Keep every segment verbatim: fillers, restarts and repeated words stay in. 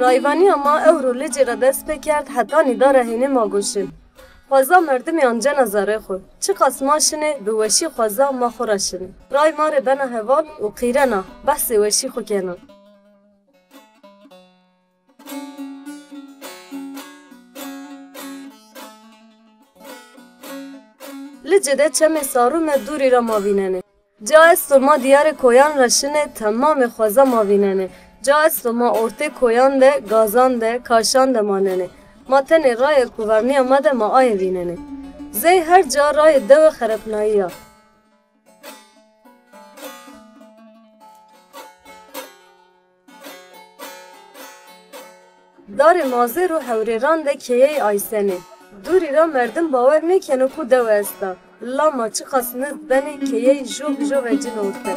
Rayvanîya ma ewro Licê ra dest pêkerd, hetanî dara hênê ma go şin. Xweza merdimî ancena zerrê xwu. Çiqas ma şinê, bi weşî xweza ma xwu ra şinê. Ray ma rê bena heval û qîrena, behsê weşî xwu kena. Licê de çemê Sarûme dûrî ra ma vînenê. Ca esto ma dîyarê koyan ra şinê, temamê xweza ma vînenê. Ca esto ma ortê koyan de, gazan de, kaşan de manenê. Ma tenê rayê ku vernîya ma de ma aye vînenê. Zey her ca rayê dewe xerepnayî ya. Darê mazêr û hewrêran de keyeyî aysenê. Dûrî ra merdim bawer nêkeno ku dewe esta. La ma çiqas nizd benê keyeyî jo bi jo vecîno orte.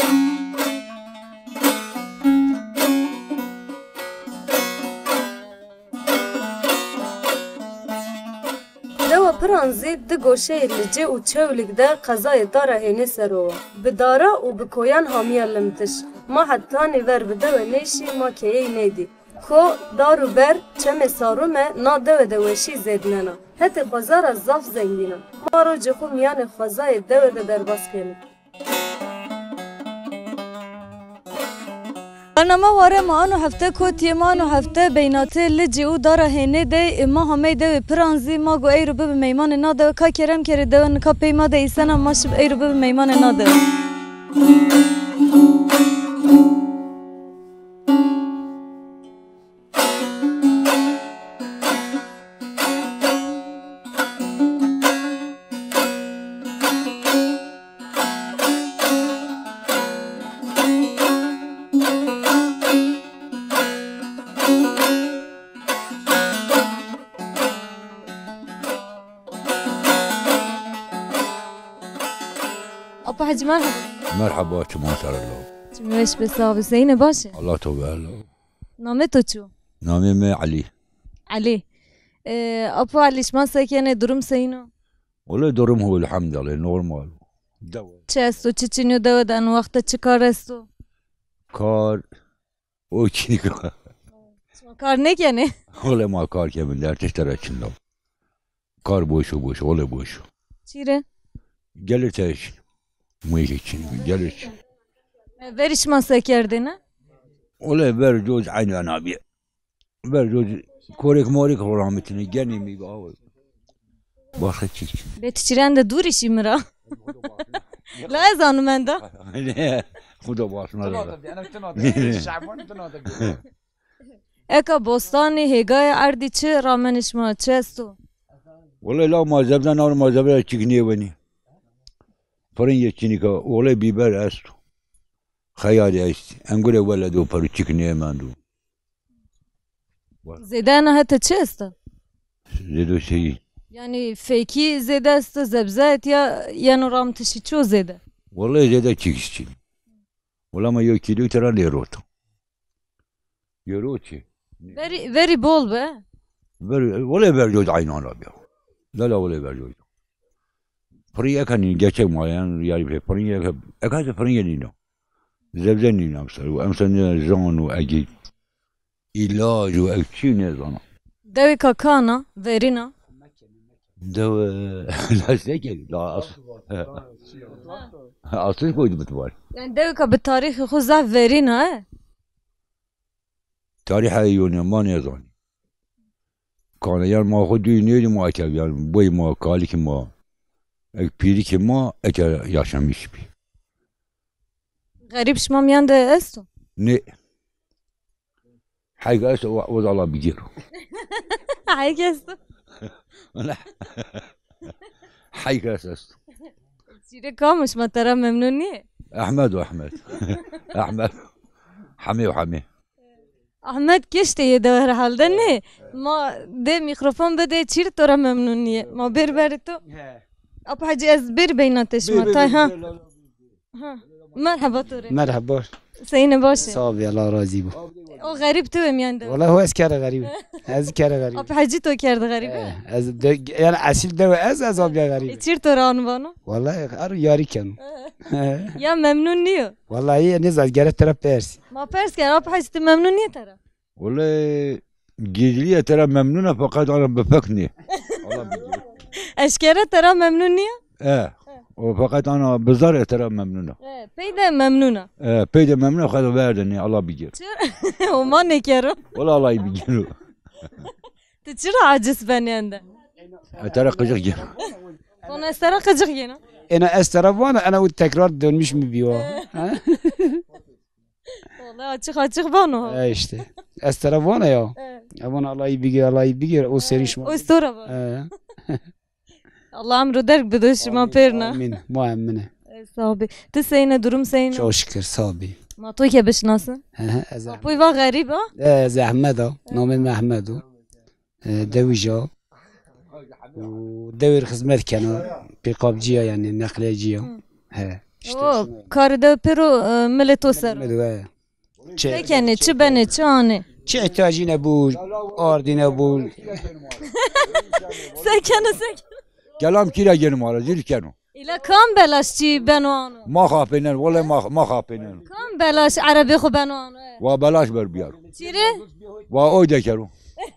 Dewa Piran zî di goşeyê Licê û Çewlîg de qezayê Dara Hênê ser o wa. Bi dara û bi koyan hamîya limtiş. Ma hetanî ver bi dewe nêşî, ma keyeyî nêdî. Ko, dar û ber, çemê Sarûme na dewe de weşî zêdnena. Hetê xweza ra zaf zengîn a. Ma rocê xwu mîyanê xwezayê dewe de derbas kenî. Bernama ware ma ano hefte kotî yê, ma ano hefte beynatê Licî û Dara Hênê de ê, ma hamey dewê Piran zî, ma go eyro bibi meymanê na dewe, ka kerem kerê dewe nika pey ma de îsena, ma şib eyro bibi meymanê na dewe. Apo Hecî, merheba. Merheba, çiman ser lo. Çimî weş be, sağ be. Seyîne, baş ê? Allah to be lo. Namê to çi yo? Namê mi Elî. Elî. E, Apo Elî, şima se kenê, durum seyîn o? Wele durum ho, elhamdülillah, normal. Dewe. Çi esto, çi çinî yo dewe de, eno wexte çi kar esto? Kar, o çinî kar. Şima kar nêkenê? Wele ma kar keme, dertişte ra çin o. Kar boş o, boş, wele boş o. Çî rê? Gelir te çin. Muyê çin, gelir çin. E, verî şima se kerdêne? Wele ver coz eynî ana bîye. Ver coz korêk morêk xo ramitine, genî mi awe. Başka çî çin. Bê ti çîrên de dûrî şî mi ra. La ez zano menda. Ne, Xudo başına da. Eka bostanî, hêgayê erdî çi ramenê şima, çi esto? Wele la ma zebde, na ma zebde çik nêwenî. Piringê çinîka, wele bîber esto. Xeyarî est. Engure wele do peru çik nêmendo. Zêde ena hete çi esta? Zêde şeyî. Yanî fekî zêde esta, zebze et ya yeno ramtişî çi yo zêde? Wele zêde çik çin. Wele ma yo kîlo tera nêrota. Yo rot çi? Verî, verî bol be. Ver, wele ver coz eynan ra bîya. Lala wele ver coz. Piringê eka nî, gerçek ma yan, yanî piringê eka, eka se piringê nîno. Zebze nîno emser. Emser nîno zan û egî îlac û eg çî nêzana. Dewê ka kan a, verîn a? Dewe, la se ke, la as-, asıl koydu bitvar. Yanî dewê ka bi tarîxê xo zaf verîn a, he? Tarîxa yonê ma nêzanî. Kaneyan ma xo dûyî nêdî ma eke, yanî boy ma, kalikî ma, ek pîrikî ma eke yaşamış bî. Xerîb şima mîyan de esto? Nê. Heyg esto, o, o da Allah bigêro. Heyg esto. Wala. Heyg esto. Çîrê kam o, şima tera memnun nîyê? Ehmed o, Ehmed. Ehmed. Hemê o, hemê. Ahmet kiştê yê dewe herhalde, nê? Ma dê mîkrofon bidê, çîr to ra memnun nîyê. Ma bêr berê to. He. Apo Hecî, ez bêr beynatê şima. Tay ha. Ha. Merheba to rê. Merheba. Seyîne, baş ê? Sağ ol, Allah razî bo. O xerîb ti wê mîyan de. Wala ho ez kerde xerîb. Ez kerde xerîb. Apo Hecî to kerde xerîb, he? Ez de, yanî esil dewe ez, ez abiya xerîb. E, çîr to ra ano vano? Wala her yarî keno. Ya memnun nîyo? Wala nêzan, gere tera pers. Ma pers ken, Apo Hecî ti memnun nîyê tera? Wele Gizlî ez tera memnun a, feqet ana bi fek nî. Allah bigir. Eşkere tera memnun nîya? E. O feqet ana bizar ez tera memnun a. E, pey de memnun a. E, pey de memnun a, feqet ver de nî, Allah bigir. Çi? O ma nêkero. Wela Allah bigir. Ti çira aciz benî ende? Ez tera qicix gêno. Vana ez tera qicix gêno. Ena ez tera vana, ena o tekrar dönmüş mü biyo? Ha? Vallahi açık açık vano. E işte. Ez tera vana ya. Evet. E vana Allah bigir, Allah bigir. O seni şima. O istora var. E. Allah emro derg bido şima pêrna. Amin. Muamine. E, sağ ol. Ti seyne, durum seyne? Çok şükür, sağ ol. Ma to ke bişnasin? Hı hı, ez Apoy va xerîb a? E, ez Ehmed a. Namê mi Ehmed o. E, dewij a. Û dewir xizmet kena. Pîkabcî ya, yanî neqliyecî ya. Hı. He. İşte. O, karê dewe pêro, e, milê to ser. Milê dewe. Se kenê, çi benê, çi anê? Çi ihtiyacî ne bu, ardî ne bu. Se kenê, se kenê. Gelam kî ra gêno ma ra, zîr keno. Îla kam belaş çî beno ano? Ma xapênen, wele ma, ma xapênen. Kam belaş erebê xo beno ano? Wa belaş ber biyaro. Çî rê? Wa oy dekero.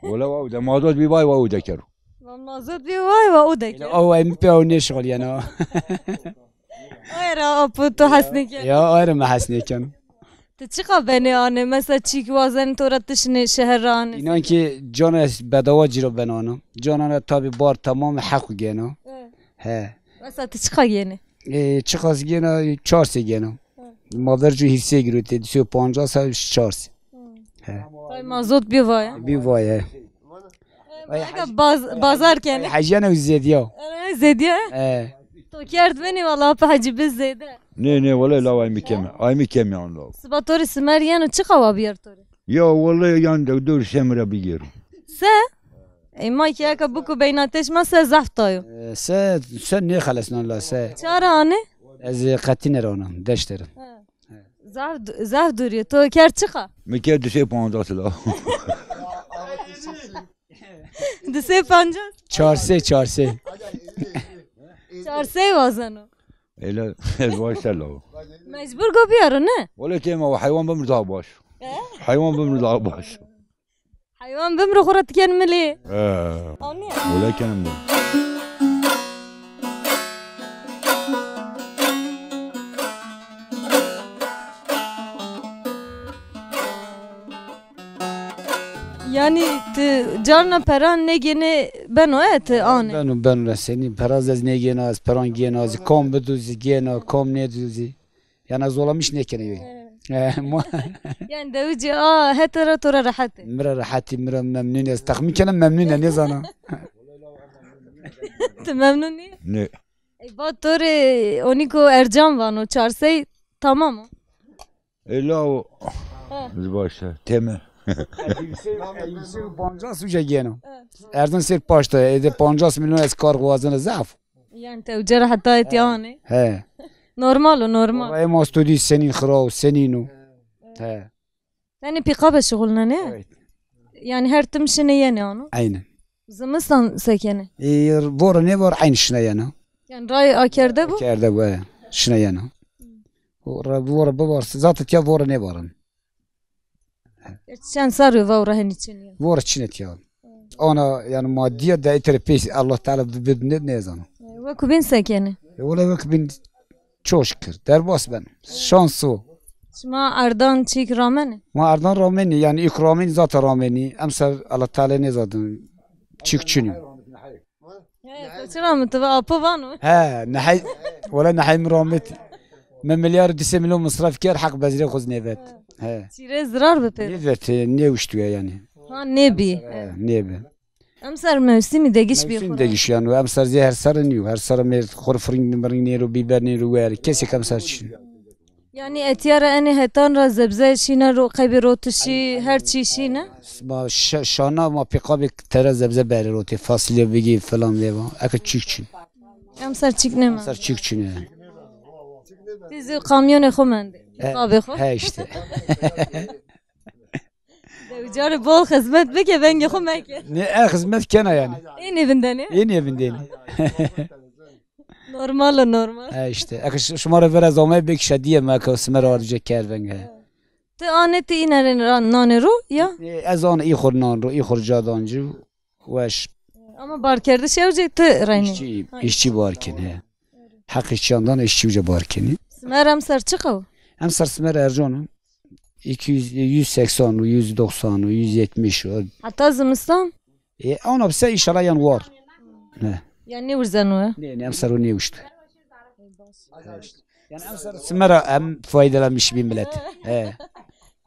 Wele wa oy de, mazot bî vay wa oy dekero. Wa mazot bî vay wa oy dekero. Îla aw em pê aw nêşixulîyena. Ay ra apo to hes nêkeno. Ya, ay ra mi hes nêkeno. Ti çiqa benê anê? Mesela çîk wazenê to ra ti şinê şeher ra anê? Înan ki cana ez bedawa ci ra beno ana. Cana ra tabî bar tamam heq gêno. Hı. He. Mesela ti çiqa gênê? E, çiqas gêna, çar sey gêna. Hı. Ma ver ju hîrsê girotê, di sey û pancas ha çar sey. Hı. He. Tay mazot bî vay. Bî vay, he. Ega baz-, bazar kenê. Hecîyana zêdîya. E, zêdîya? E. To kerd benî wala, pa hecî bi zêde. Nê, nê, wele law ay mi keme. Ay mi keme an law. Siba to rê simer yeno, çiqa wa biyar to rê? Ya wele yan de dur şemre bigêro. Se? Ey ma ki eka buku beyna teş ma se zaf tayo. E, se, se nêxelesnan la se. Çara anê? Ez qetîne ra ana, deşte ra. Ha. Zaf du-, zaf dûrî. To kerd çiqa? Mi kerd di sey pancas la. Di sey pancas? Çar sey, çar sey. Çar sey wazeno. Öyle ez başta la. Mecbur go biyaro, ne? Wele tema o heywan bimir daha baş. E? Heywan bimir daha baş. Heywan bimro xo ra ti ken milî. He. Anîya. Wele kenim ben. Yanî ti carna peran nêgênê beno e ti anê? Beno, beno, senî peran ez nêgêna, ez peran gêna, ez kam bido zî gêna, kam nêdo zî. Yanî ez zolamiş nêkenê wê. He. E, ma- Yanî dewicî a hete ra to ra rehet ê. Mi ra rehet î, mi ra memnun î. Ez texmîn kena memnun ê, nêzana. Ti memnun î? Nê. Ey, ba to rê onîko ercan vano, çar sey tamam o. Ela o. He. Biz başta. Teme. Yüksek, yüksek pancas uca geno. He. Ercan ser paşta, ede pancas milyon ez kar wazena zaf. Yanî tewcera heta etî anê. He. Normal o, normal. Vallahi ma studî senîn xiraw, senîn o. He. Tenê pîqabe şixulnenê? Evet. Yanî her tim şinê yenê ano? Aynen. Zimistan se kenê? E, vore nêvor eyn şina yena. Yanî ray akerde bu? Akerde bu, he. Şina yena. O ra, vore bivar, zaten tiya vore nêvarin. Çend serrî va ora henî çin ya? Vore çin e tiya. Ana yanî madîye de îtire pês Allah Teala bi, bi, ne, nêzano. E, wekî bîn se kenê? E, wele wekî bîn çok şükür. Derbas ben. Şans o. Şima erdan çîk ramenê? Ma erdan ramenî, yanî îk ramenî, zaten ramenî. Emser Allah Teala nêzano çîk çin o. He, to çira mi ti va apo vano? He, nehey, wele nehey mi ramet. Mi milyar di sey milyon misraf kerd, heq bezrê xo zî nêvet. He. Çîrê zirar bi pê? Nêvet, nêwiştîye yanî. Ha, nêbî. He, nêbi. Emser mewsimî degiş bî xo ra. Mewsim degiş yanî, emser zî her serre nîyo. Her serre mêr xo rê firing miring nêro, bîber nêro, wer. Kesêk emser çin. Yanî etîya ra enê hetan ra zebze şîne ro, qeybê rotişî, her çî şîne? Ma şa-, şana ma pîqabê tera zebze berê rotê, fasulye bigî filan lê va. Eke çîk çin. Emser çîk nêmend. Emser çîk çin e. Ti zî kamyonê xo mendê. E, pîqabê xo. He işte. Dewicare bol xizmet bike, vengê xo meke. Nê, e, xizmet kena yanî. Ê nêvindenê? Ê nêvindenê. Normal o, normal. E, işte. Eke ş-, şima ra vera ez amey bêk şedîye mi, eke sime ra ardice kerd venge. Ti anê ti îne rê ra-, nanê ro ya? E, ez ana î xo nan ro, î xo ca dan ci, weş. Ama barkerdiş ew cê ti reynî. İşçi, işçi barkin he. Heq işçiyan dan, işçi uca barkinî. Simer emser çiqa o? Emser simer ercan o. İki yüz, yüz seksen o, yüz doksan o, yüz yetmiş o. Heta zimistan? E, ona bise inşallah yan war. Ne? Yan nêwirzen o? Ne, ne, emser o nêwişt. Yani emser simera em faydalanmış bir millet. He.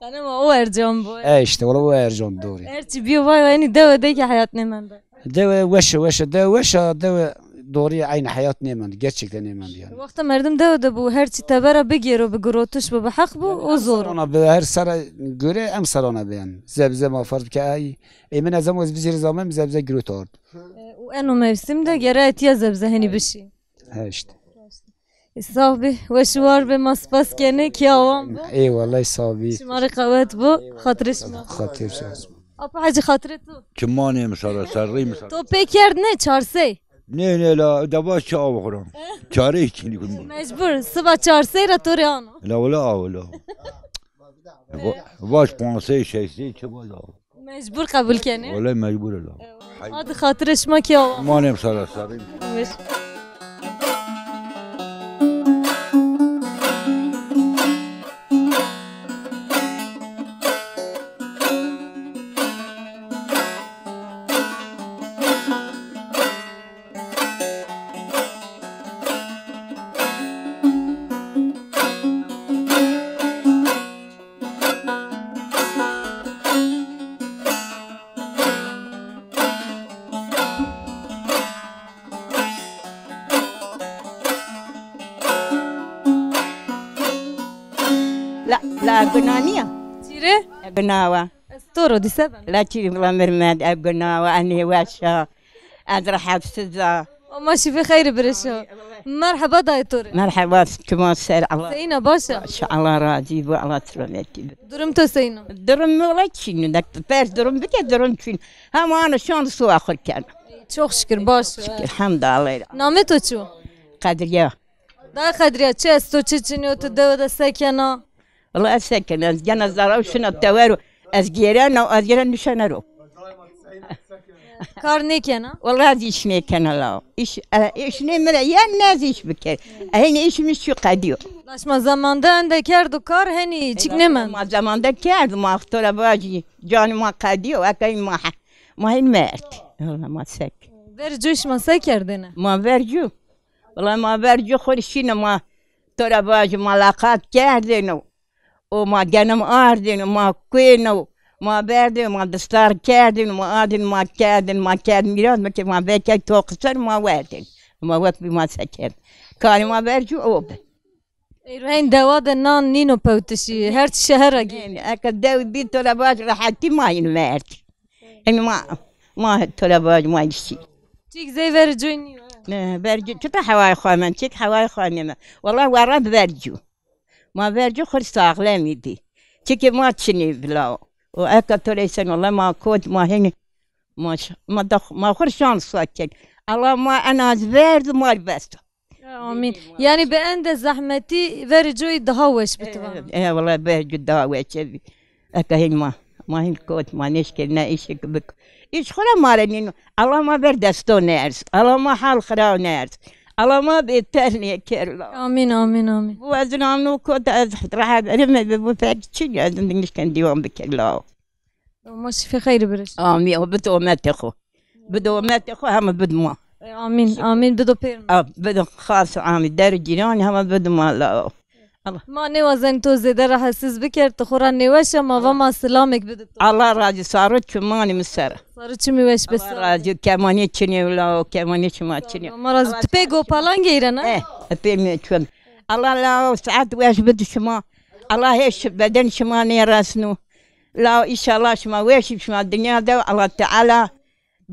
Tanema o ercan bu. E, işte, ola o ercan, doğru. Her çi biyo vay, yani dewe de ki hayat nêmende. Dewe weşe, weşe, dewe weşe, dewe doğru, aynı hayat nêmend, gerçekten nêmend yani. Wexta merdim dewe de bu, her çi tebera bigêro, bi girotiş bu, bi heq bu, o zor. Ona bi, her sera göre emser ona bi yani. Zebze ma farz bike ay, e, min ez ama biz zaman zebze girot ard. E, û eno mevsim de gere etiya zebze henî bişî. He işte. E, sax bî, weş û war bê, ma spas kenê, kî awan bi. Eyvallah, sax bî. Şima rê qewet bo, xatirê şima. Xatir sağ olsun. Apa Hecî, xatirê tu. Çimanê mi sara, serrî mi sara. To pê kerd ne, çarsey? Nê, nê la, de baş çi aw xura. Çare hiç çinî kun. Mecbur, siba çarsey ra to rê ano. La wala aw la. Va-, vaş pansey, şeşsey, çi baş aw. Mecbur qebul kenê. Wele mecbur la. Hadi xatirê şima kî awa. Manem sara sarî. Weş. La, la guna nîya? Çîrê? Guna wa. Ez to ro dîse ben. La çîrê vila mirmed, e guna wa, e nêweş a. Ez rehetsiz a. Ma şîfê xeyrî birişo. Merheba dayê to rê. Merheba, çima ser, Allah. Seyîn a, baş a? Baş, Allah razî bo, Allah selametî bo. Durum to seyîn o? Durum mi ola çîn o. Pers durum bike, durum çîn. Hema ana şan suwa xur kena. Çok şükür, baş. Şükür, hamd Allah. Namê to çi yo? Kadriye. Dayê Kadriye, çi esto, çi çinî yo, tu dewe de se kena? Wela ez se kena, ez gena zara û şina tewer o. Ez gêrena, ez gêrena nişena ro. Kar nêkena? Wela ez îş nêkena la. Îş, e, îş nê mi ra yen, ne ez îş biker. E, hênî îş mi şu qedîyo. La şima zamanda ende kerdo kar, henî çik nêmend? Ma zamanda kerdo, ma to ra vajî, canî ma qedîyo, eke hên ma he-, ma hên merd. Wela ma sek. Vercû şima se kerdêne? Ma vercû. Wela ma vercû xo rê şîne ma to ra vajî, ma laqat kerdêne. O ma genim ardêne, ma kuêne, ma berdêne, ma distar kerdêne, ma ardêne, ma kerdêne, ma kerd mîras, ma ke ma vekek toqisar, ma werdêne. Ma wek bî ma se kerd. Karê ma vercû o bi. Ey, hên dewa de nan nîno pewtişî, her çi şeher ra gê. Nê, nê, eke dew bî to ra vaj rehetî ma yîn merdî. Hên ma, ma to ra vaj ma yîn şî. Çik zey vercû nîyo. Ne, vercû, çita hewayê xo men, çik hewayê xo nêmen. Wela wera vercû. Ma vercû xo rê saxlemî dî. Çike ma çinî bila o. O eka to rê sen wela ma kot, ma hênî, ma ş-, ma da, ma xo rê şan suwa ken. Allah ma en az verdo, ma rê besto. Amîn. Yanî bi ende zehmetî vercûyî daha weş bitiba. E, e, wela vercû daha weş bî. Eka hên ma, ma hên kot, ma nêşkên ne îşê bik. Îş xo ra ma rê nîno. Allah ma ver desto nêerz. Allah ma hal xiraw nêerz. Allah ma bêter nêker la. Amîn, amîn, amîn. Bu ez namno kot, ez rehet rime bi bu pek çin, ez nişken dîwan biker la. Ma şifê xeyrî biriş. Amîn. O bid ometê xo. Bid ometê xo hema bid ma. E, amîn, amîn, bido pêr ma. A, bido xas amî, der cîran hema bid ma la. Allah. Ma nêwazenî to zêde rehetsiz biker, ti xo ra nêweş a, ma va ma silamêk bidi to. Allah razî, saro çimanî mi ser. Saro çimî weş be. Allah razî, kemanî çinê la, kemanî şima çinê. Ma razî. Ti pê gopalan geyrena? Eh, pê mi çun. Allah la saet weş bidi şima. Allah hêş beden şima nêresno. La înşallah şima weş bî, şima dinya de Allah Teala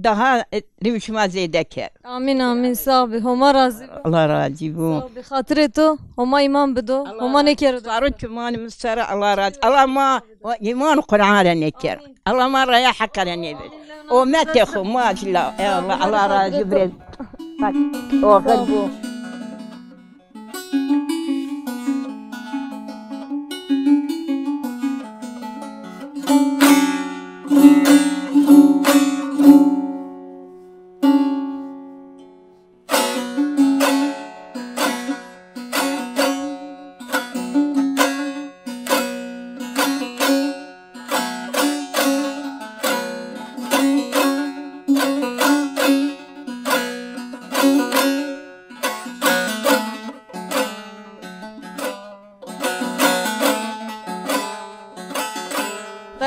daha, e, rîm şima zêde ker. Amîn, amîn. Sağ bî. Homa razî bo. Allah razî bo. Sağ bî. Xatirê to Homa îman bido. Homa nêkero. Saro çimanî mi ser, Allah razî. Allah ma îman Quran ra nêker. Allah ma raya heqa ra nêbir. Ometê xo ma zî la. Ey Allah, Allah razî bo. Bak, oxir bo.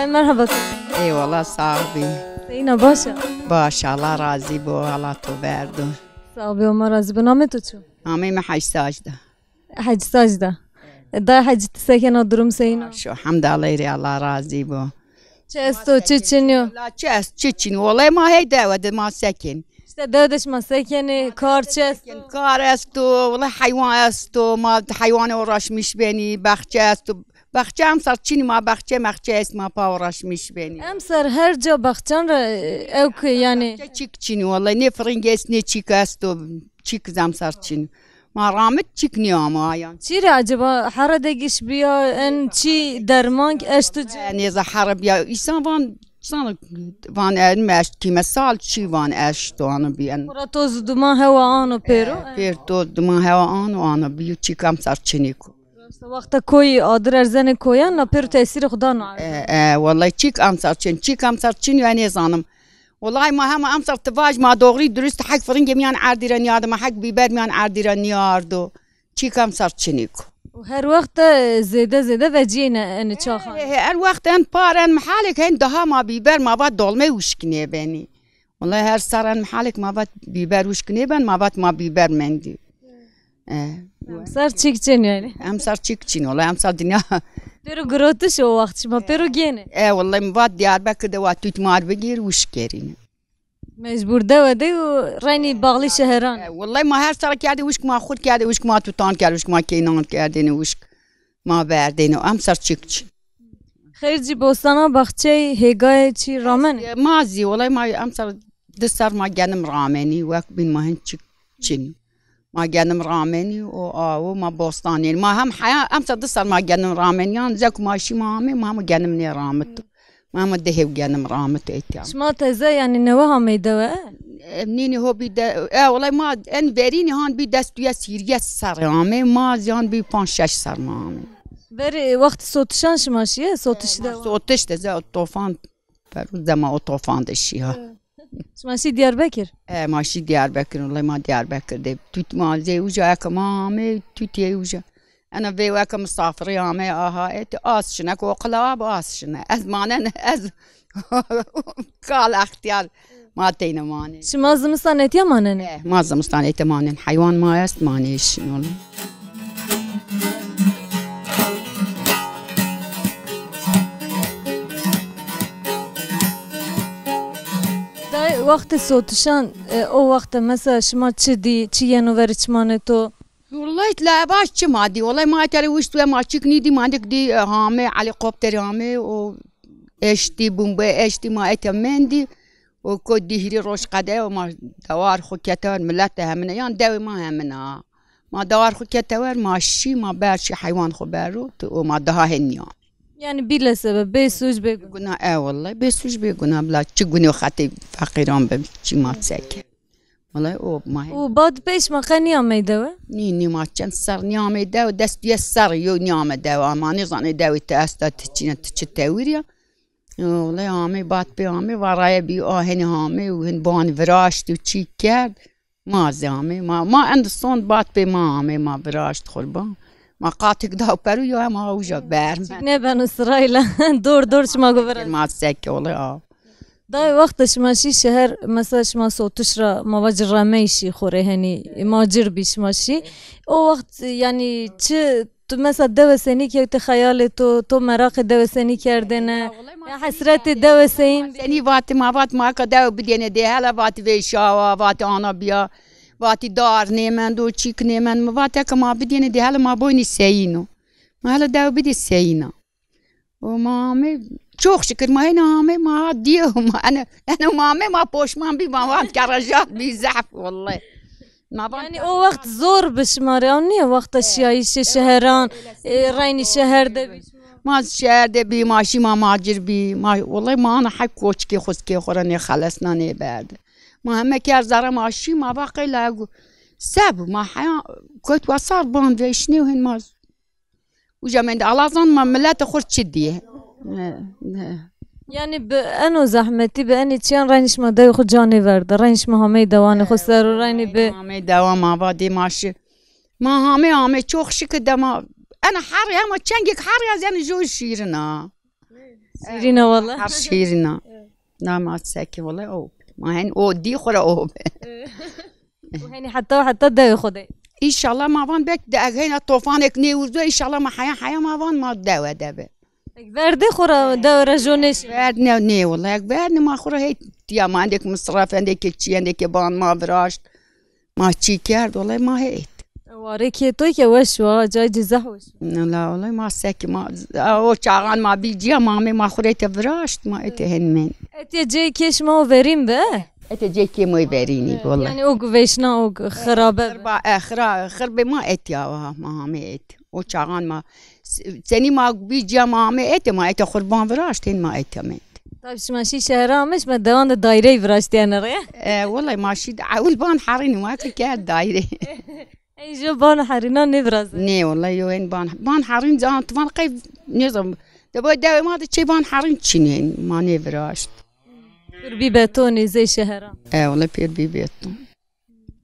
Merhaba. Eyvallah, sağ ol. Seyna, baş a? Baş, Allah razî bo, Allah to verdo. Sağ ol, Allah razî bo. Namê to çi? Namê mi Hec Sacda. Hec Sacda. Dayê Hec, ti se kena, durum seyna? Şu, hemd Allahî rê, Allah razî bo. Çi esto, çi çin yo? La çi est, çi çin? Olay ma hey dewe de ma sekin. İşte dewe de şima sekenê, kar çi esto? Kar esto, wala heywan esto, ma heywanê uğraşmış benî, baxçe esto. Baxçe emsal çinî, ma baxçe mexçe est, ma pa uğraşmış benî. Emsal her ca baxçan ra, e, ew ki yani. Çik çinî, wala ne firing est, ne çik esto, çik zemsal çinî. Ma ramit çik nîyamo ayan. Çî rê acaba, hera de giş biya, en çî derman eşto ci? E, nêza hera biya. Îsan van, san van en meşt kîme sal çî van eşto ano biyen. Xura toz duman hewa ano pêro. E, pêr toz duman hewa ano, ano biyo, çî kam sar çinîko. Wexta koyî adir erzenê koyan, na pêro tesîrê xo dano. E, e, wellay çîk emsar çin, çîk emsar çin ya nêzanim. Wellay ma hema emsar ti vaj ma doğrî durist hek firingê miyan erdî ra nîyardo, ma hek bîber miyan erdî ra nîyardo. Çîk emsar çinîk o. Û her wext de zêde zêde vecîyêne enê çaxan. He, he, her wext en par en mihalêk hen daha ma bîber ma va dolmey wişk nêbenî. Wellay her serr en mihalêk ma vat bîber wişk nêben, ma vat ma bîber mendî. E. Emsar çîk çin yani. Emsar çîk çin, wellay emsar dinya. Pêro girotiş o wext, şima pêro gênê. E, wellay mi vat Diyarbekir de wa tut mar bigîr, wişk kerîne. Mecbur dewe de û reynî bağlî şeheran. E, wellay ma her serr kerdê wişk, ma xur kerdê wişk, ma tutan kerdê wişk, ma keynan kerdêne wişk. Ma verdêne, emsar çik çi. Xeyr, ci bostana, baxçey, hêgayê çî ramenê? E, ma zî, wellay ma emsar di serr ma genim ramenî, wek bîn ma hin çik çin. Ma genim ramenî, o awo, ma bostan yenî. Ma hem heya, emsar di serr ma genim ramenî, yan zek ma şî ma amê, ma hem genim nêramit. Ma hema di hêv genim ramit etiya. Şima teze yani newe hamey dewe? E, nînî ho bî de, e, wellay ma en verînî han bî des duyes hîriyes serrî amê, ma zî han bî panc şeş serr ma amê. Verî, e, wextî sotişan şima şîye, sotiş de? E, ma sotiş de ze o tofan, peru zema o tofan de şîya. Şima şî Diyarbekir? E, ma şî Diyarbekir, wellay ma Diyarbekir de. Tut ma zê uca eke ma amê, tut yê uca. Ena vêweke misafirî ame, aha, eti az şine, koqila ab az şine. Ez manen, ez kal extiyar ma teyne manê. Şima zimistan etiya manenê? Eh, ma zimistan ete manen. Heywan ma est, ma nêşin oğlum. Day wextê sotişan, e, o wexte mesela şima çi dî, çi yeno verê çimanê to? Wellay la baş çi ma dî? Wellay ma tere wişt we ma çik nîdî, ma dik dî, e, hame, helikopter hame, o eştî, bombe eştî, ma ete mendî. O ko dî hîrê roj qede o ma dewar xo kete wer, milet de hemine, yan dewê ma hemine ha. Ma dewar xo kete wer, ma şî, ma ber şî heywan xo bero, tu o ma daha hen nîya. Yani bîle sebeb, bê suc, bê guna. Guna, e wellay, bê suc, bê guna, bila çi gunê xetê feqîran bi, çi ma seke. Wellay o ma. Û bad pey şima qe nîyamey dewe? Nî, nî ma çend serr nîyamey dewe, des duyes serr yo nîyame dewe. Ma nêzanê dewê ti esta, ti çîne, ti çi tewir ya. Wellay amey, bad pey amey, va raye bî a henî amey û hin ban viraşt û çî kerd. Ma zî amey, ma, ma end son bad pey ma amey, ma viraşt xurban. Ma qatik da peru yo hem a uca bermen. Nêbeno sırayla. Dor dor şima go viraşt. Ma seke wellay a. Dayê, wexta şima şî şeher, mesela şima sotiş ra, ma vacî remey şî xo rê, henî macir bî şima şî. O wext, yani, çi, tu mesela dewe senî kewtê xeyalê to, to meraqê dewe senî kerdêne? Ya hesretê dewe seyîn bî? Senî vatî, ma vat ma ka dewe bidêne dê, hele vatî vêşawa, vatî ana biya, vatî dar nêmendo, çîk nêmend. Mi vat eke ma bidêne dê, hele ma boynî seyîn o. Ma hele dewe bidê seyîna. O ma amê, çok şükür ma hêna amê, ma ha dîye ma ene, ene ma amê ma poşman bî, ma vat ke rejat bî zehf wellay. Ma vat. Yani o wext zor bi şima rê, ew nîye wexta şiyayîşê şeheran, e, reynî şeher de bî? Ma şeher de bî, ma şî ma macir bî, ma wellay ma ana hek koçikê xo zikê xo ra nêxelesna nêberdi. Ma heme kerd zere ma şî, ma va qey la gu-, se bi ma heya kot wasar ban vêşnê û hin ma Uca mendî, Allah zan ma milete xo rê çi dîye. He, he. Yani bi eno zehmetî, bi enê çiyan reynî şima dewê xo ca nêverda, reynî şima hamey dewanê xo ser o, reynî bi. Hamey dewa ma va dê ma şi. Ma hamey, hamey çok şükür de ma, ena herrî hema çengêk herrî ez ena jo şîrin a. Şîrîn a wele. Her şîrîn a. Na ma sekî wele o. Ma hen o dî xo ra o be. Û henî heta heta dewê xo de. Înşallah ma van bek de eg heyna tofanek nêwurdo, înşallah ma heya heya ma van ma dewe de be. Eg verdê xo ra dewe ra jo nêşî. Verd ne, nê wele, eg verd ne ma xo ra hey tiya ma endêk misraf, endêk çî, endêk ban ma viraşt. Ma çî kerd, wele ma heyt. Warê kê to ke weş wa, cay ci zeh weş. La wele ma sekî ma, o çaxan ma bî ciya ma amê ma xo rê te viraşt, ma ete hen men. Etê cê kê şima o verîn be? Etê cê kê moy verînî, wele. Yanî o gu veşna, o gu xirabe be. Xirba, e, xira, xirbe ma etya wa, ma amê et. O çaxan ma, s-, senî ma bî ciya ma amê ete, ma ete xurban viraşt, hen ma ete mend. Tabî şima şî şehra amê, şima dewan de daîreyî viraştîyene rê. E, wele ma şî de ewil ban herînî ma ki kerd daîre. Ey jo ban herîna nêvirazê. Nê, wele yo hen ban, ban herîn can tivan qey nêzan. De bo dewê ma de çê ban herîn çinên, ma nêviraşt. Pir bî betonî zey şehra. E, wele pir bî beton.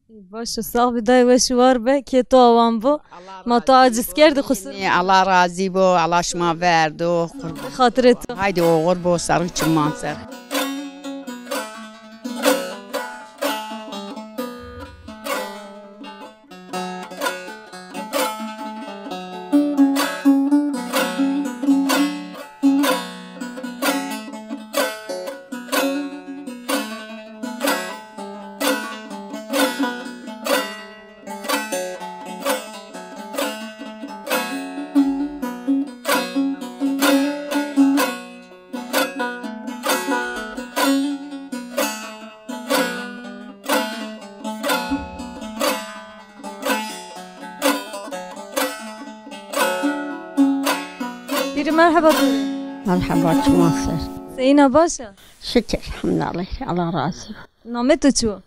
Baş o, sax bî, day weş û war be, kê to awan bo. Ma to aciz kerdî, qusur. Nê, Allah razî bo, Allah şima verdo. Xatirê to. Haydi oxir bo, serrî çiman ser. Pîrî merheba to rê. Merheba, çiman ser. Seyîn a, baş a? Şikir, elhamdulîllah. Allah razî bo. Namê to çi wo?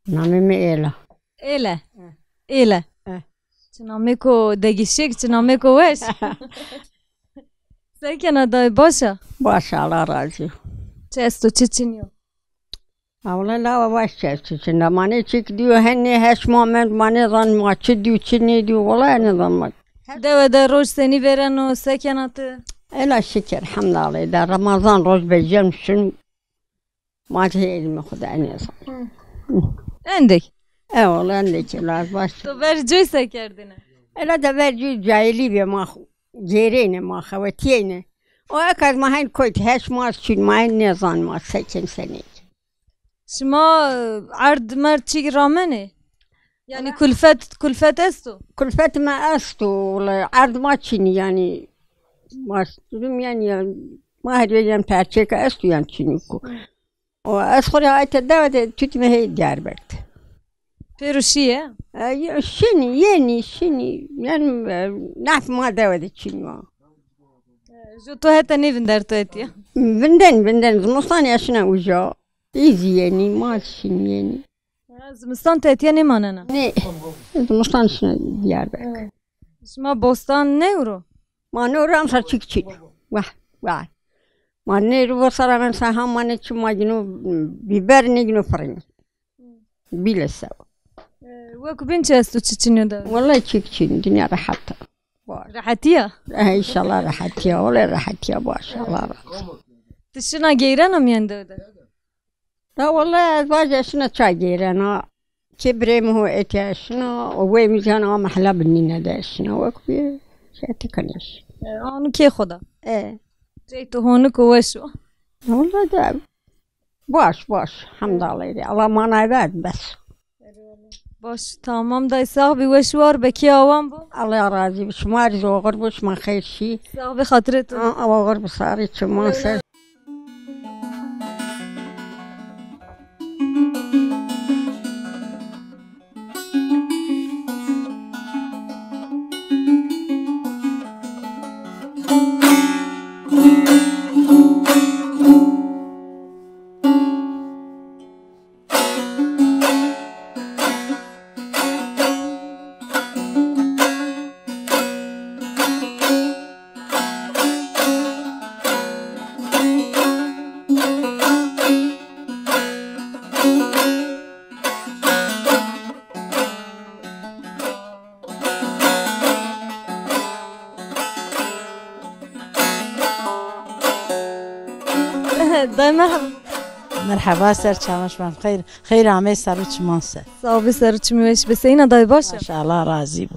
Namê mi Êla. Êle. Êle. Eh. Çi namêko degîşik, çi namêko weş. Se kena dayê, baş a? Baş a, Allah razî bo. Çi esto, çi çinî yo? Ha, wele lawa baş çi esto, çi çin a. Ma nê çik dîyo, hen nê heş ma mend, ma nêzan ma çi dîyo, çi nêdîyo, wele nêzan ma. Dewe de roj senî vêreno, se kena ti? Ela şikir, elhamdulîllah. De Remezan roj bejîyen şin. Ma zî hê îlmê xo de nêzan. Hı. Endêk. E, wele endêk, laz baş. To verê coy se kerdêne? Ela de verê coy cahilî bî, ma xo-, gêrêne, ma xewetîyêne. O eka ma hen koyt, heş ma çin, ma hen nêzan ma se kên, se nêkên. Şima, e, erd merd çî ramenê? Yanî kulfet, kulfet esto? Kulfet ma esto, wele erd ma çinî yanî. Ma durum yanî, ma her yan perçêka esto yan çinî ku. O ez xo rê ayte dewe de tutme hey Diyarbekir de. Pêro şîye? E, yo, şinî, yenî, şinî. Yanî, e, naf ma dewe de çinî wa. E, jo to heta nêvinderto etiya? Vinden, vinden. Zimistan ya şina uca. Îzî yenî, ma şinî yenî. Ha, zimistan ti etiya nêmanena? Nê, zimistan şina Diyarbekir. Ha. Şima bostan nêwro? Ma nêwro, emsal çik çin. Wah, wah. Ma nêro bo sara men sa ha ma nê çi ma gino biber nê gino firin. Bile sew. E, wek bîn çi esto, çi çinî yo de? Wele çik çin, dinya rehet a. Rehetî ya? E, înşallah rehetî ya, wele rehetî ya, baş, Allah razî. Ti şina geyrena mîyan dewe de? Da wele ez vaje şina ça geyrena. Kê birê mi ho etiya şina, o wey mi can a mehla binîne de şina, wek bî şeti kaneş. E, anu kê xo da? E. Cey to honik û weş o. Wele de baş, baş. Hemdallah. Allah manay ver bes. Baş, tamam day, sax bî, weş war be, kê awan bo. Allah razî bi, şima rî zî oxir bo, şima xeyr şî. Sax bî, xatirê to. A, oxir bi, sarî çiman ser. Dayê merheba. Merheba, ser çavan şima xeyr. Xeyr amey, ser û çiman ser. Sağ ol, ser û çimî weş be. Seyna dayê, baş a? Maşallah, razî bo.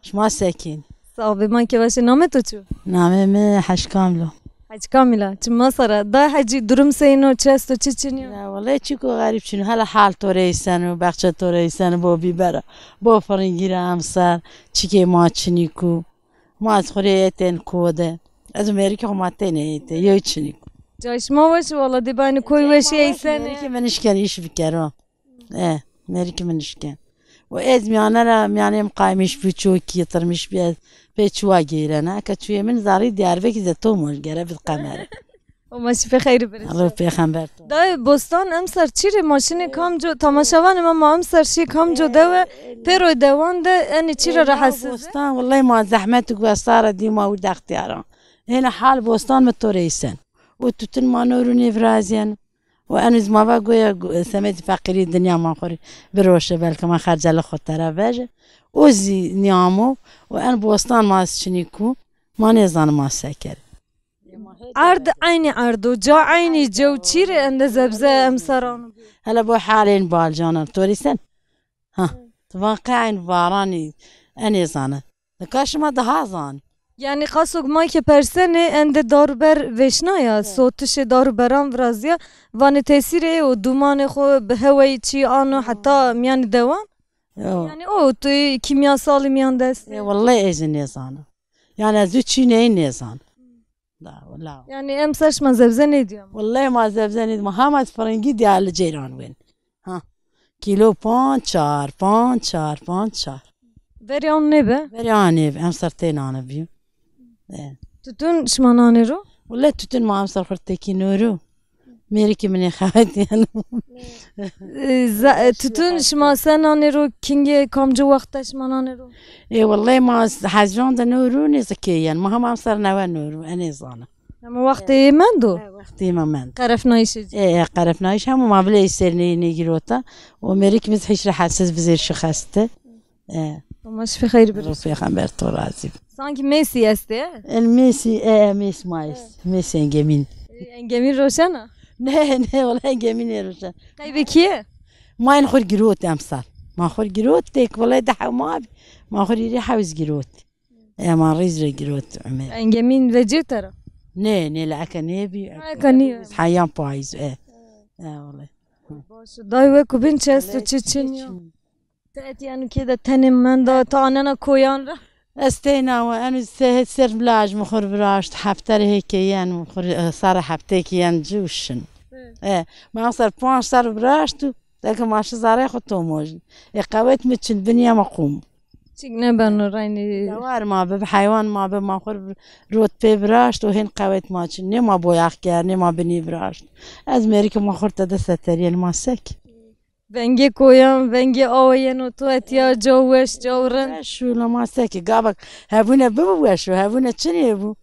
Şima sekîn? Sağ ol, ma ke weş ê. Namê to çi yo? Namê mi Hec Kamil o. Hec Kamil a. Çima ser a? Dayê Hecî, durum seyno, çi esto, çi çinî yo? Ya wellahî çîko xerîb çinî. Hela hal to rê îseno, bexçe to rê îseno, bo bîber a, bo firingî ra emser, çîkê ma çinîko. Ma ez xwu rê etên kuwe de. Ez û mêrikê xwu ma têne êtê, yew çinîk. Cayê şima weş o wala, dê banî koy weşî eysene. Mêrikê mi nişken îş bikero. E, mêrikê mi nişken. Û ez mîyane ra, mîyanê mi qaymiş bî, çokî tirmiş bî, ez pê çuwa geyrena. Eke çuyê min zarî Diyarbekir ze to moj gere bid qemere. O ma şifê xeyrî birê. Allah pêxember to. Dayê, bostan emser çi rê, ma şinê kamco, temaşevanê ma, ma emser şî kamco dewe, pêroy dewan de enê çî ra rehetsiz. Bostan, wellahî ma zehmet û guesara dî ma û dextîyaran. Hêna hal bostan mi to rê îsen. O tutun ma no rû nêvirazîyeno. O eno zî ma va goya gu-, semedê feqîrî dinya ma xwu rê biroşe, belke ma xercele xwu tera veje. O zî nîyamo, o en bostan ma zî çinî ku, ma nêzanê ma se kerê. Erd eynî erd o, ca eynî ca, çî rê ende zebze emser ano? Hele bo halên balcanan to rê îsen. Ha, ti van qey eyn varanî, e nêzane. Nika şima daha zanî. Yanî qasok ma ke persenê ende dar û ber vêşnaya, sotişê dar û beran virazîya, vanê tesîrê ê o, dumanê xwu bi hewayî çî ano heta mîyanê dewan. Yo. Yanî o tu kîmyasalî mîyan de estê. Ê, wellahî ez zî nêzana. Yanî ez zî çî ney nêzan. Da, wela. Yanî emser şima zebze nêdîya? Wellahî ma zebze nêdîya. Ma hema firingî dîya li ceyran wên. Ha. Kîlo panc çar, panc çar, panc çar. Verî an nêbe? Verî an nêbe. Emser tê nane bîyo. E. Tutun şima nanê ro? Wellahî tutun ma emser xurt tekî no ro. Mêrikê min ê xewetîyeno. E, za-, e, tutun şima se nanê ro, kingê kamci wext de şima nanê ro? Ê, wellahî ma hezran de no ro nêzikê yen. Ma hema emser newe no ro, e nêzana. Hema wextê yê mendo? E, wextê ma mendo. Qerefnayîşê ci. E, e, qerefnayîş hema ma vilê serneyî nêgirota. O mêrik mi zî hîç rehetsiz vizêr şixeste. E. Ama şifê xeyr birîs. Pêxember to razî bi. Sankî mêsî estê, e? En mêsî, e, e, mês ma est. Mês engemîn. E, engemîn roşena? Ne, ne, wela engemîn nêroşen. Qeybê kî ye? Ma en xwir girot emsal. Ma xwir girot tek, wela de hew ma bî. Ma xwir îrê hewiz girot. E, ma rîz re girot Umer. Engemîn vecî te ra? Ne, ne, la eke nêbî. Eke nîyo. Heyan payîz, e. E, wela. Baş. Day wek û bin çi esto, çi çin yo? Ti etî eno kê de tenê menda, ti anena koyan ra? Ez teyna wa, eno sehet ser laj mi xur viraşt, hefte rê hê kê yen, xur, e, sare hefte kê yen ci û şin. Hı. E, ma ser panc ser viraşt û deke ma şi zare xu tomojî. E, qewet mi çin, binya ma qum. Çik nebeno reynî. Dewar ma bi, heywan ma bi, ma xur rot pê viraşt û hên qewet ma çin. Nê ma boyax ker, nê ma binî viraşt. Ez mêrikê ma xur te de seterîyen, ma sek. Vengê koyan, vengê awe yeno to etya, caw weş, caw rind. Weş û la ma sekî gabak hevûne bibo weş û hevûne çinê bû.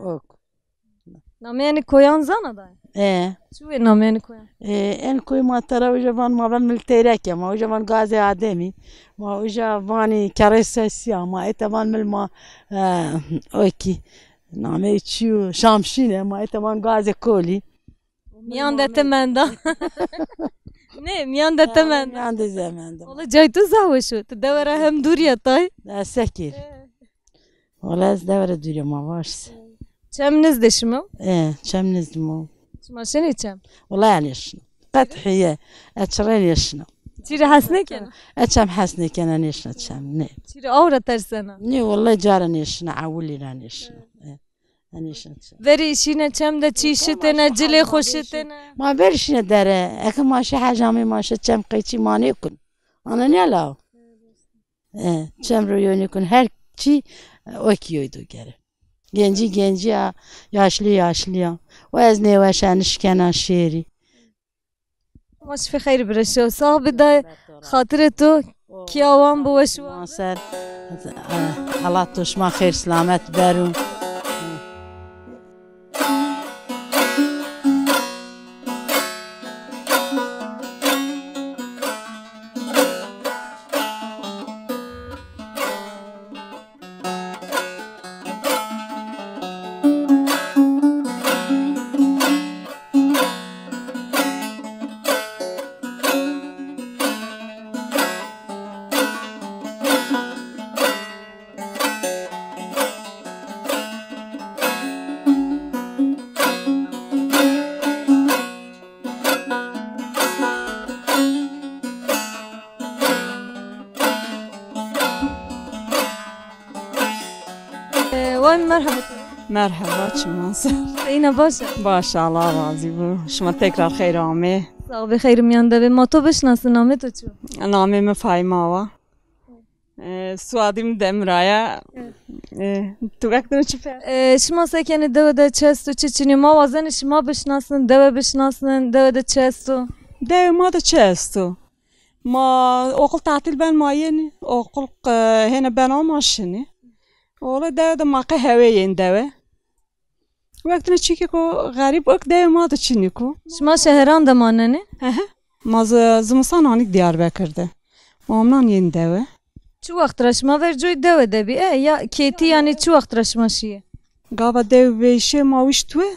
Ok. Nameyê enê koyan zana dayê? E. Çi wê nameyê enê koyan? E, en koy ma tera uca van ma van mil teyrek ya, ma uca van gazê ademî, ma uca vanî kerê sesî ya, ma ete van mil ma, e, okî. Nameyê çi yo? Şamşîne, ma ete van gazê kolî. Mîyan de ti menda. Ne, mîyan de ti menda. Mîyan de ze menda. Wala cay tu zaf weş o. Tu dewe ra hem dûrî ya tay. Ez sekir. E. Wala ez dewe ra dûrî ya, ma vaş se. Çem nizdê şima? E, çem nizdê ma. Şima şinê çem? Wala ez nêşina. Qet hiye. Ez çirê nêşina. Çî rê hes nêkena? Ez çem hes nêkena, nêşina çem. Ne. Çî rê aw ra tersena? Ne, wala ca ra nêşina, ewilî ra nêşina. E. Enê şin çi? Verî şîne çem de çi şitêne, cilê xo şitêne? Ma verî şîne dere. Eke ma şi hecamê ma şi çem qeyçî ma nêkun. Ana nîya law? E, çem ro yo nêkun. Her çî, e, o kî yoy do gere. Gencî gencî ya, yaşlî yaşlî ya. O ez nêweşe nişkena şêrî. Ma şifê xeyr bireşo. Sax bi dayê, xatirê to, kîya wan bi weş û wan. Ser, e, Allah to şima xeyr silamet bero. E, way merheba. Merheba, çiman ser. Seyna baş a? Baş, Allah razî bo. Şima tekrar xeyr amê. Sağ ol, xeyr miyan de be. Ma to bişnasin, namê to çi? Namê mi Fahîme Awa. E, suadî mi Demiraya. Evet. E, tu wek dino çi fer? E, şima se kenê, dewe de çi esto, çi çinî? Ma wazenê şima bişnasin, dewe bişnasin, dewe de çi esto? Dewe ma de çi esto? Ma oqul tatil ben ma yenî. Oqul, e, hêne bena ma şinî. Ola dewe de ma qe hewe yên dewe. Wextine çîkêko xerîb ik dewe ma de çinîko. Şima şeheran de manenê? Hehe. Ma zi-, zimistan anîk Diyarbekir de. Ma amnan yên dewe. Çi wext ra şima ver coy dewe de bî? E, ya kêtî yanî çi wext ra şima şîyê? Gava dew veyşê ma wişt we.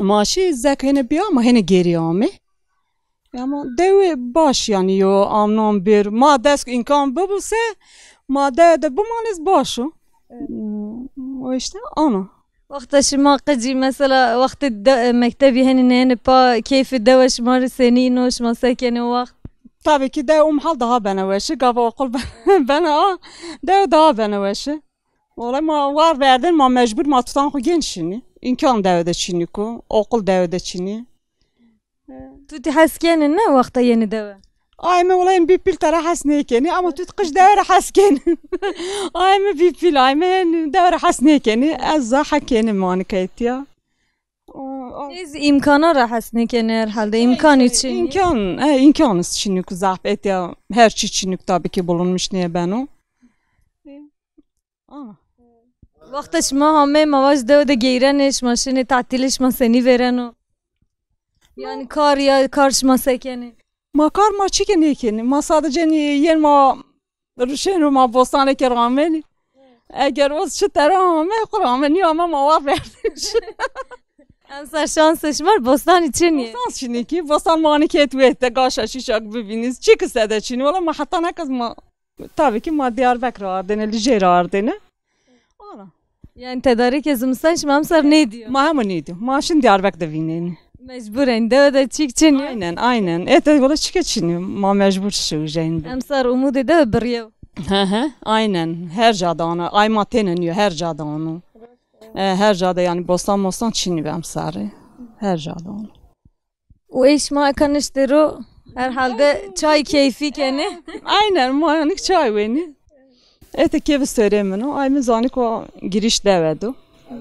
Ma şî zek hêne bîya ma hêne gêrî amê. Ama dewe baş yanî yo amnan bir. Ma dest îmkan bibû se ma dewe de bimanê baş o. Hmm, o işte ana. Wexta şima qicî mesela wextê de, mektebî henî neyene pa keyfê dewe şima rê senî îno, şima se kenê o wext? Tabii ki dewe umhal daha bene weşi. Gava oqul be-, bena a dewe daha bene weşi. Wele ma war verdên ma mecbur ma tutan xwu gên şinî. Îmkan dewe de çinîko, oqul dewe de çinî. Tu tî hes kenî ne wexta yenî dewe? Ay mi wele bî pîl tera hes nêkenî ama tu qij dewe ra hes kenî. Ay mi bî pîl, ay mi dewe ra hes nêkenî. Ez za hek kenî manika etya. O, o. Ez îmkana ra hes nêkenî herhalde. Îmkanî çinî. Îmkan, e, îmkan çinîko zaf etya her çî çinîko tabii ki bulunmuş nêbeno. Ama. Wexta şima hameyê ma vaj dewe de geyrenê, şima şinê tatilê, şima senî vêreno? Yanî kar ya kar şima se kenê? Ma kar ma çike nêkenî. Ma sadece nî-, yên ma ruşên ro ma bostanê ke ramenî. Eger oz çi tera ame, xwu ramenî ama ma war verdiş. Emser şansê şima rê bostanî çinî. Bostan çinî ki, bostan ma anî ket wet de gaşa şîşak bibînîz. Çi ki sede çinî. Wala ma heta nekas ma Tabii ki ma Diyarbekir ardêne, Licê ra ardêne. Ana. Yanî tedarîkê zimistan şima emser nêdîyo? Ma hema nêdîyo. Ma şin Diyarbekir de vînenî. Mecbur en, dewe de çîk çinî. Aynen, aynen. Ete wala çike çinî. Ma mecbur şi ujeyn de. Emser umudê dewe birîyew. Hı hı, aynen. Her ca de ana. Ay ma têne nîyo, her ca de ana. E, her ca de yanî bostan mostan çinî be emsarî. Her ca de ana. Û ey şima eka niştê ro herhalde çay keyfî kenê. Aynen, ma yanîk çay wenî. Ete kêvi serê min o. Ay mi zanîko giriş dewe do.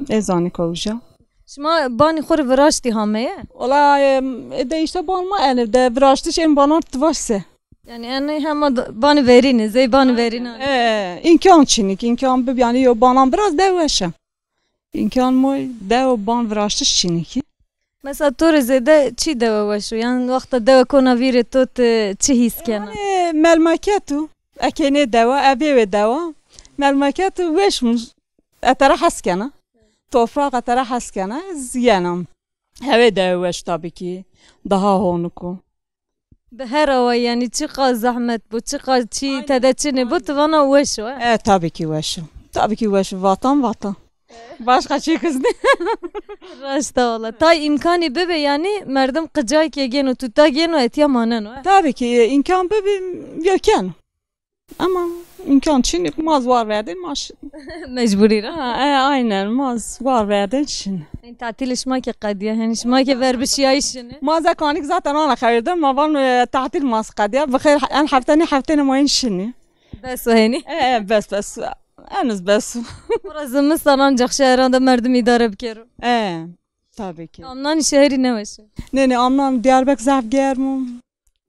E zanîko uca. Şima banî xwu rê viraştî hameye? Wala, e, de işte ban ma ene de viraştiş en banan tivaş se. Yanî ene hema da-, banî verîne, zey banî verîne. E, îmkan çinîk, îmkan bib yanî yo banan biraz dewe şe. Îmkan moy dewe ban viraştiş çinî ki. Mesela to rê zêde çi dewe weş o? Yanî wexta dewe kona vîrê to ti çi hîs kena? Yanî melmeket o. Eke nê dewa, e bêwê dewa. Melmeket o weş mi? E tera hes kena. Tofraq e tera hes kena. Ez yenam. Hewê dewe weş tabii ki. Daha honik o. Bi her awayî yanî çiqa zehmet bo, çiqa çî tede çinê bo, ti vana weş o, he? E, tabii ki weş o. Tabii ki weş o. Vatan, vatan. Başka çî kız ne? Raşt a wala. Tay îmkanî bibe yanî merdim qicayê ke gêno, tuta gêno, etya maneno, he? Tabii ki, e, îmkan bibe, yo keno. Ama îmkan çinî, ma zî war verdên ma şin. Mecburî ra. Ha, e, aynen, ma zî war verdên şin. Yanî tatilê şima ke qedîya, henî şima ke ver bişiyayî şinî? Ma zî kanîk zaten ana xewir de, ma van, e, tatil ma zî qedîya. Bi xêr, en hefte nê heftenê ma yên şinî. Bes o henî? E, e, bes, bes. Eniz bes. Xora zimistan ancax şeheran de merdim îdare bikero. E, tabii ki. Amnanî şeherî neweş o? Nê, nê, amnan Diyarbekir zaf germ o.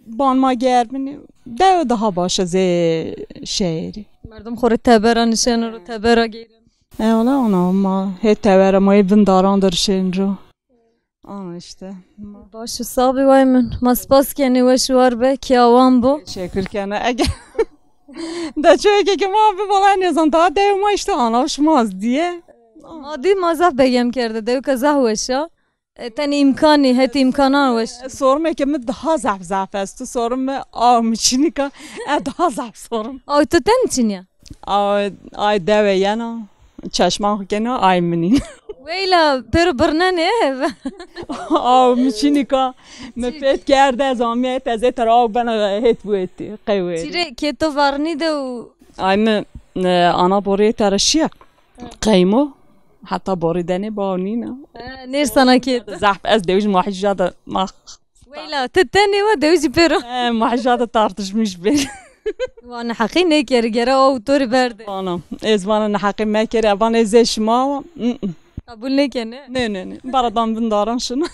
Ban ma germinî, dewe daha baş a zê şeherî. Merdim xo rê tebera nişeno ro, tebera geyren. E, wala ona ma hê tebera ma yê bin daran de rişên ro. Ana işte. Baş û sax bî way min. Ma spas kenê, weş û war be, kê awan bo. Teşekkür kena. Ege de çoyê ke ma bi wala nêzan daha dewe ma işte ana şima diye. Ma dî ma zaf begem kerde, dewika zaf weş a. E, tenê îmkanî, hetê îmkanan weş. E, sorumê ke mi daha zaf zaf esto. Sorum mi aw mi çinîka, e, daha zaf sorum. Aw to tenê çinîya? Aw, ay dewe yena, çeşman xwu kena, ay minî. Weyla, pêro birnenê. Aw mi çinîka, mi pêt kerde, ez amîya het, ez ê tera aw bena het bu hetî, qew êrî. Çîrê ke to varnî de û Ay mi, e, ana borê tera şiya. Hı. Qeymo, heta borî denê baw nîna. E, nêrsana kê. Zehf ez dewij mahîja de max. Weyla, ti tenê wa dewij pêro. E, mahîja de tartışmış bê. Wa neheqî nêkerî, gere aw to rê berdê. Vana, ez vana neheqî mekerî, evan ez ê şima wa. Mm, mm. Qebul nêkenê? Nê, nê, nê. Bara dan bin daran şina.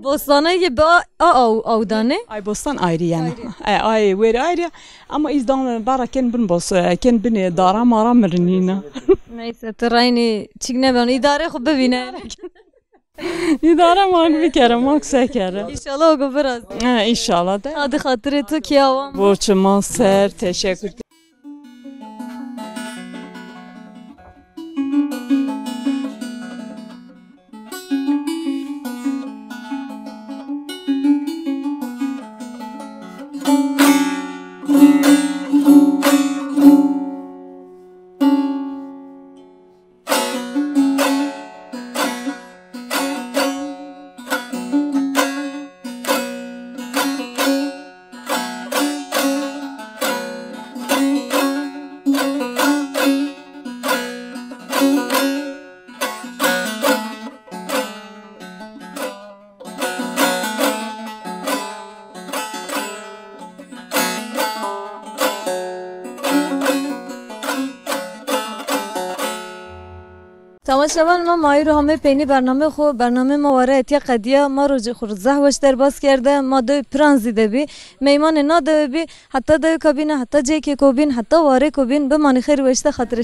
Bostanayê bi a, a aw, aw danê? Ay bostan ayrı yani. Ayrı. E, ay weri ayrı. Ama izdan bara ken bin bos, e, ken bin dara mara mirinîna. Neyse, ti reynî çik neben, îdare xo bibîne. İdare mak bikere, mak sekere. İnşallah o gün biraz. Ha, inşallah de. Hadi hatırı tu ki avam. Borçuma ser, teşekkür. Temaşevan ma, ma îro hamê peynî bernamê xo, bernamê ma ware etiya qedîya, ma rocê xo zeh weş derbas kerde, ma dewê Piran zî de bî. Meymanê na dewe bî, heta dewêka bîne, heta cêkêko bîn, heta warêko bîn, bimanî xêr û weşî de, xatirê